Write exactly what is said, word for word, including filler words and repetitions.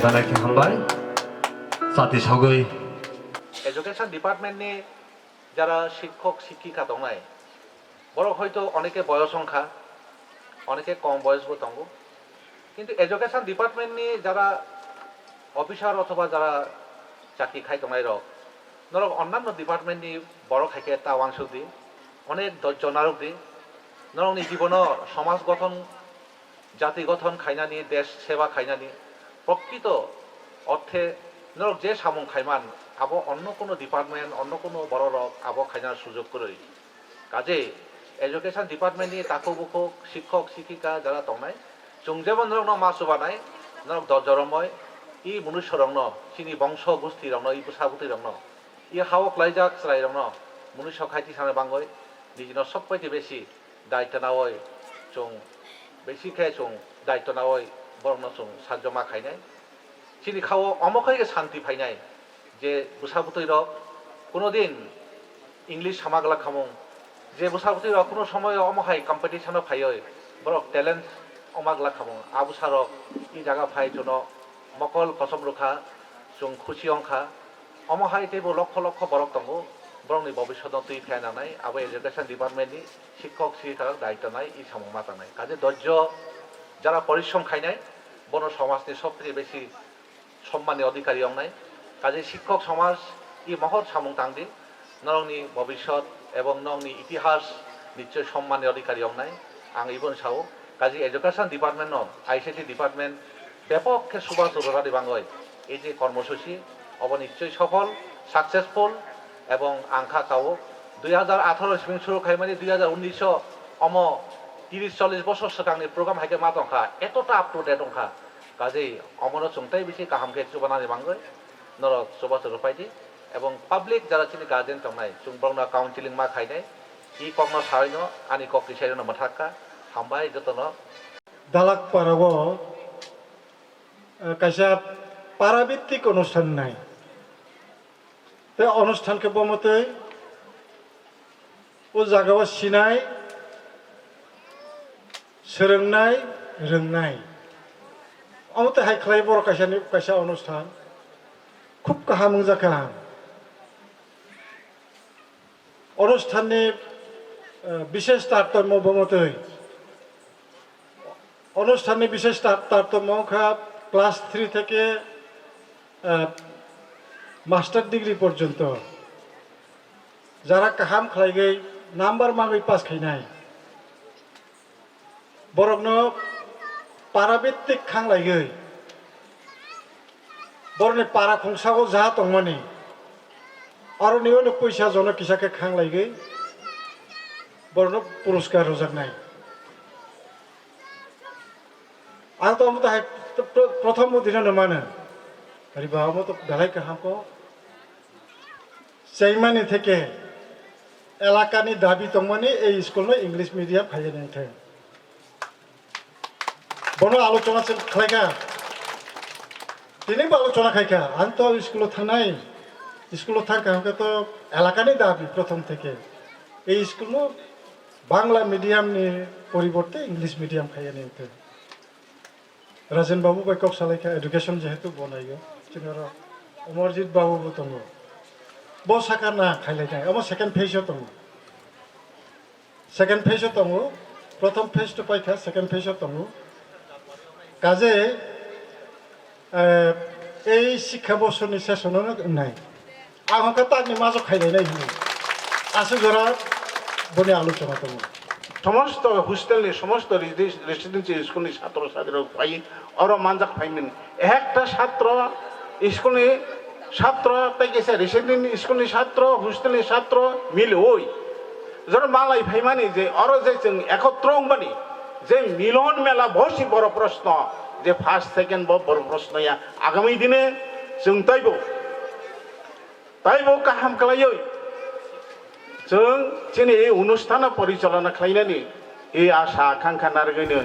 Belai khe hambai. Chati sogwi. Education department ni jara shikkok shikkika tongnai, borok hoito oneke boyos wngkha, oneke kom boyos bo tongo, kintu education department ni jara officer othoba jara chakri khai tongnai rok, norok onnanno department ni borok hai khe ta uansuk di, onek dojjo narwk di, norokni jibono somaj gothon, jati gothon khainani, desh seba khainani, prokrito orthe norok je samung khaiman, abo onno kono department, onno kono bororok abo khaina sujog kwrwi. Kaje education department ni takhuk bukhuk, shikkok, shikkika jara tongnai, chwng jebo norokno ma chubanai, norok dojjo romoi, i munusorokno, chini bongso gustirokno, i bwsa bwtwirokno, i hao klaijak chwrairokno munuso khai tisana bangwi nijino sokpai tei besi daityo nawi chwng, besi khe chwng daityo nawi borokno chwng sajoma khainai. Chini khao omo khai khe santi phainai je bwsa bwtwi rok kuno din English sama glak khamung, je bwsa bwtwi rok kuno somoy omo hai competition o phaiwi borok talent oma glak khamung, a bwsa rok i jaga phai chuno mokol kosom rwkha, chwng khusi wngkha. Omo hai teibo lokho lokho borok tongo, borokni bobiswtno twi phai nangnai, abo education department ni shikkok shikkika rok daityo nai, i samung ma tangnai. Kaje dojjo jara porishrom khainai, bono somajni sobtheke besi sommanni odhikari wngnai. Kaje shikkok somaj, i mohor samung tang di, norokni bobiswt ebong norokni itihas nichoi sommanni odhikari wngnai. Ang iboni sao, kaje education department no, I C T department bepok khe suba chururani bangwi ei je kormosuchi obo nichoi sofol, successful, ebong ang kha kao dui hajar atharo simi suru khaimani dui hajar unnish o omo tiris chollish bosor swkangni program hai khe ma tongkha, etota up to date wngkha. Kaje omono chwng tei bisi kaham khe chubanani bangwi norok chubachu rwpai di, ebong public jara chini guardian tongnai chwng borokno counseling ma khainai, i kokno saino ani kok kisaino mwthakka. Hambai jotono. Dalak parao, eh, kaisa parabittik onusthan nai. Tei onusthan khe bomotwi o jagao sinai, swrwngnai, rwngnai. Omo tei hai khlai borok kaisani, kaisa onusthan khub kaham wngjakha. Onusthanni, eh, bishesh tartomyo bomotwi. Onusthanni bishesh tar-, tartomyo wngkha class three theke, eh, master degree porjonto. Jara kaham khlaigwi number mangwi pass khainai. Borokno parabittik khanglaiwi, borokni para khungsago ja tongmani, aroni uaino puisa jono kisa khe khanglaiwi borokno puruskar rwjaknai. Ang to omo to hai pr-, pr-, prothom dino no mano. Tari ba omo to belai kaham ko. Chaimani theke elakani dabi tongmani ei school no English medium khaiyani wngthai. Bono alochona se khlaikha. Tini bo alochona khaikha. Ang to school o thangnai. School o thangkha hwnkhe to elakani dabi prothom theke. Ei school no Bangla medium ni poriborte English medium khaiyani wngthai. Rajen Babu bai kok salaikha, education jehetu bo naiyo. Chini oro Amarjit Babu bo tongo. Bo saka na khailainai. Omo second phase o tongo. Second phase o tongo. Prothom phase to paikha, second phase o tongo. Kaje, eh, ei sikha bosorni sesono nai. Ang hwnkha takni majok khailainai hwnwi aswk jora boni alochona tongo. Somosto hostelni, somosto resi-, residential schoolni satro satrok phai oro manjak phaimani. Ekta satro schoolni satro tei kisa residential schoolni satro, hostelni satro miliwi jora malai phaimani je oro je chwng ekotro wngmani je milon mela bosi boro proshno je first second bo boro proshno ya agami dine chwng teibo Taibo kaham khlaiwi chwng chini ei onusthano porichalona khlainani ei asa akhankha narwgwino